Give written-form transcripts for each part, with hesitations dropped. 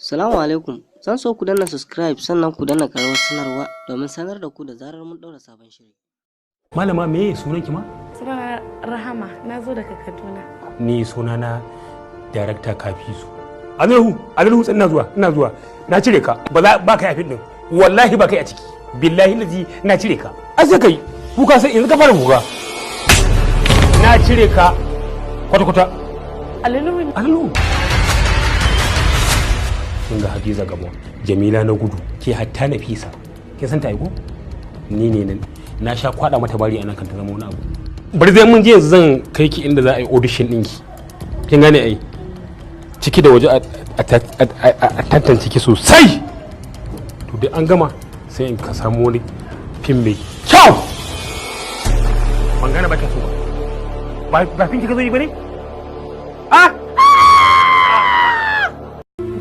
Salamu alaikum. Zan so ku danna subscribe, sannan ku danna ƙararrawar sanarwa domin sanar da ku da zarar mun ɗaura sabon shiri. Malama, me sunanki ma? Sunana Rahama, na zo daga Kaduna. Ni sunana Darakta Kafisu. Amiru, Amiru, ina zuwa, ina zuwa. Na cire ka. Ba za ba kai a fim din. Wallahi ba kai a ciki. Billahi lazi na cire ka. Ai sai kai. Kuka sai yanzu ka fara kuka. Na cire ka kwata kwata. Alinuhu. Alinuhu. Kin ga Hadiza Gabon, Jamila na Gudu, ke hatta Nafisa. Kin san ta aiko? Ni ne nan. Na sha kwada mata bari anan kan ta zama wani abu. Bari zai mun je yanzu, zan kai ki inda za a yi audition ɗinki. Kin gane ai? Ciki da waje a tantance ki sosai. To dai an gama, sai in ka samu wani fim mai kyau. Ban gane ba ka so ba. Ba fim kika zo yi ba ne? Ah!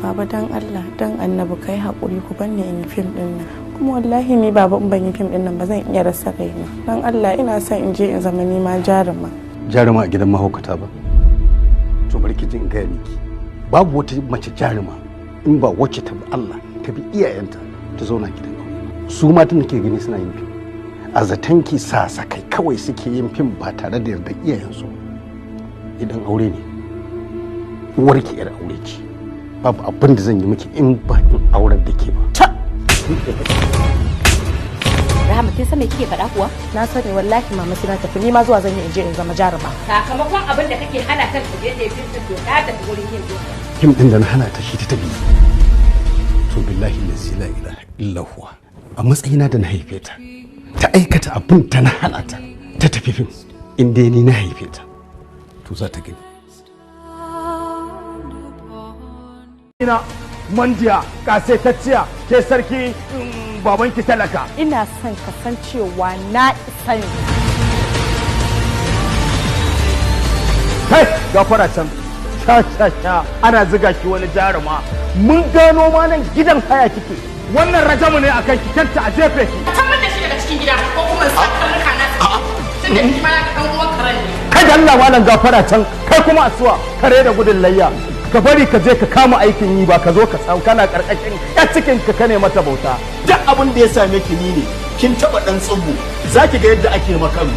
Baba, dan Allah dan Annabi, kai haƙuri ku banni in yi fim din nan. Kuma wallahi ni, baba, in ban yi fim din nan ba, zan iya rasa raina. Dan Allah, ina son in je in zama ni ma jaruma. Jaruma a gidan mahaukata ba? To bari ki ji in gaya miki, babu wata mace jaruma in ba wacce ta bi Allah, ta bi iyayenta, ta zauna gidan aure. Su matan da ke gani suna yin fim, a zaton ki sasakai kawai suke yin fim ba tare da yardar iyayensu. Idan aure ne, uwarki yar aure ce. Babu abin da zan yi miki in ba in aurar da ke ba. Rahama, kin san me kike faɗa kuwa? Na sani wallahi, mama, sai na tafi. Ni ma zuwa zan yi in je in zama jaruma. Sakamakon abin da kake hana kan ta je ta yi fim din, to ta tafi wurin yin fim. Fim din da na hana ta shi ta tafi? To billahi la ilaha illa huwa, a matsayina da na haife ta, ta aikata abin ta na hana ta, ta tafi fim, in dai ni na haife ta, to za ta gani. Ina mandiya kasaitacciya ke sarki babanki talaka. Ina son ka san cewa na isa ne. Kai gafara can, sha sha sha, ana ziga ki wani jaruma. Mun gano ma nan gidan haya kike. Wannan rajamu ne akan ki, kanta a jefe ki. Tabbatar da shi daga cikin gida ko kuma sa karnuka na tunda shi ma ya ga dan uwan karen ne. Kai da Allah malam, gafara can. Kai kuma asuwa kare da gudun layya. Ka bari ka je ka kama aikin yi, ba ka zo ka samu kana karkashin ya cikin ka kane mata bauta. Duk abin da ya same ki ni ne. Kin taba dan tsubu, zaki ga yadda ake makaru.